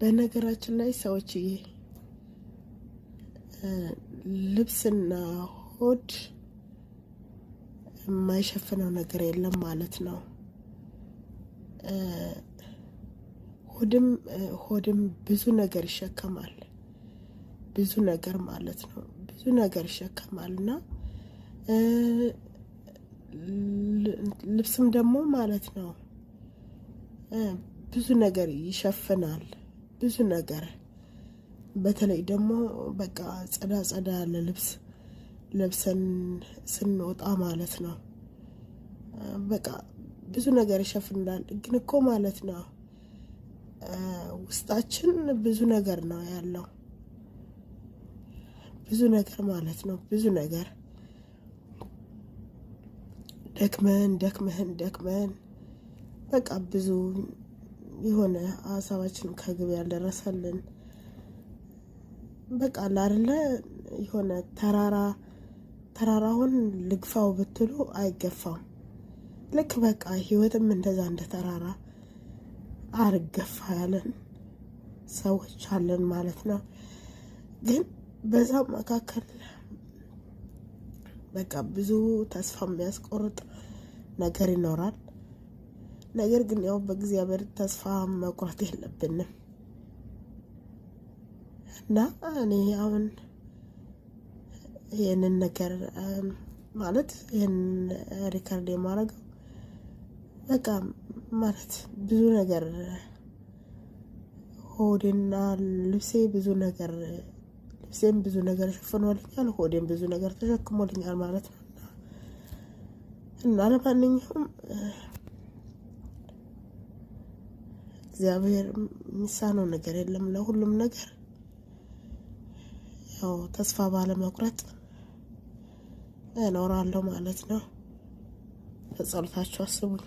በነገራችን ላይ ሰዎችዬ ልብስና ሆድ የማይሸፍነው ነገር የለም ማለት ነው። ሆድም ሆድም ብዙ ነገር ይሸከማል። ብዙ ነገር ማለት ነው። ብዙ ነገር ይሸከማል እና ልብስም ደግሞ ማለት ነው ብዙ ነገር ይሸፍናል። ብዙ ነገር በተለይ ደግሞ በቃ ጸዳ ጸዳ ያለ ልብስ ለብሰን ስንወጣ ማለት ነው። በቃ ብዙ ነገር ይሸፍናል። ግን እኮ ማለት ነው ውስጣችን ብዙ ነገር ነው ያለው። ብዙ ነገር ማለት ነው ብዙ ነገር ደክመን ደክመን ደክመን በቃ ብዙ የሆነ ሀሳባችን ከግብ ያልደረሰልን በቃ ላርለ የሆነ ተራራ ተራራውን ልግፋው ብትሉ አይገፋም። ልክ በቃ ህይወትም እንደዛ እንደ ተራራ አርገፋ ያለን ሰዎች አለን ማለት ነው። ግን በዛ መካከል በቃ ብዙ ተስፋ የሚያስቆርጥ ነገር ይኖራል። ነገር ግን ያው በእግዚአብሔር ተስፋ መቁረጥ የለብንም እና እኔ አሁን ይህንን ነገር ማለት ይህንን record የማደርገው በቃ ማለት ብዙ ነገር ሆዴና ልብሴ ብዙ ነገር ልብሴም ብዙ ነገር ሸፍኖልኛል፣ ሆዴም ብዙ ነገር ተሸክሞልኛል ማለት ነው። እና ለማንኛውም እግዚአብሔር የሚሳነው ነገር የለም። ለሁሉም ነገር ያው ተስፋ ባለመቁረጥ እኖራለሁ ማለት ነው። በጸሎታችሁ አስቡኝ።